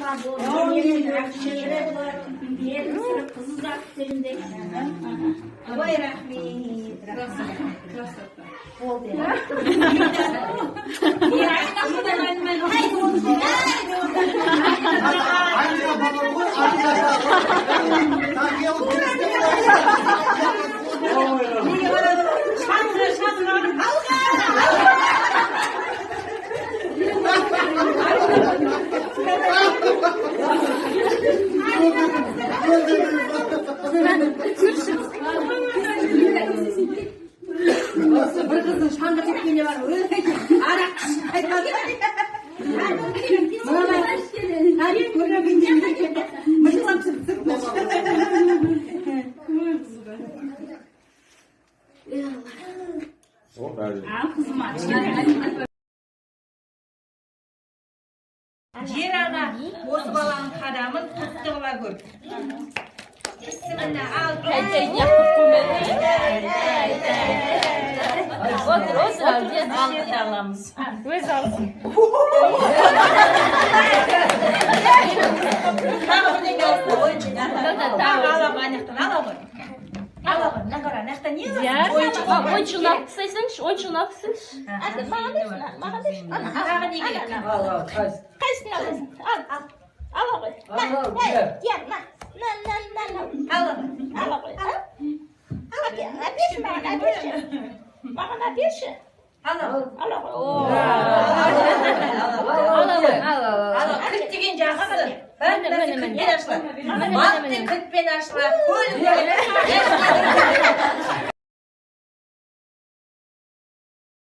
Болсын, рахмет. Келін түсіріп, қыз ұзатып дегендей. Ой, рахмет, рахмет. Болды. Амина балам ғой, Амина. Тақиялы періште ғой. Неге барады? Шаңғы, шаңғы. Алға! Осы бір қыздың шаңғы тепкеніне бар, арақ ішіп қайтады. Мына көрмегенде мыжғылап сыртына. Ал, қызым. Жер ана, осы баланың қадамын құтты қыла көр. Бісміллә, ал. Отыр, отыр. Аламыз. Өз алсын. Тағы бірдеңе алсын, ойыншық. Тағы аламын, ана жақтан ала ғой. Ала ғой, мына қара, ана жақта не бар? Диар, Ойыншық бар. ойыншығын алып тастайсаңшы, ойыншығын алып тастайсаңшы. Маған берші, маған берші. Ана, Тағы не керек? қайсысын аласың? Ал, ал. Ала ғой. На, ей, Диар, на. На, на, на, на. Ала ғой. Ала ғой. Ал. Әперші маған, әперші. Маған әперші. Ала ғой. Ала ғой. Ала ғой. Ала, кілт деген жақсы. Бәрі Міне, нәрсе міне, кілтпен ашылады. Міне, Банк міне, те міне. кілтпен ашылады, көлік те.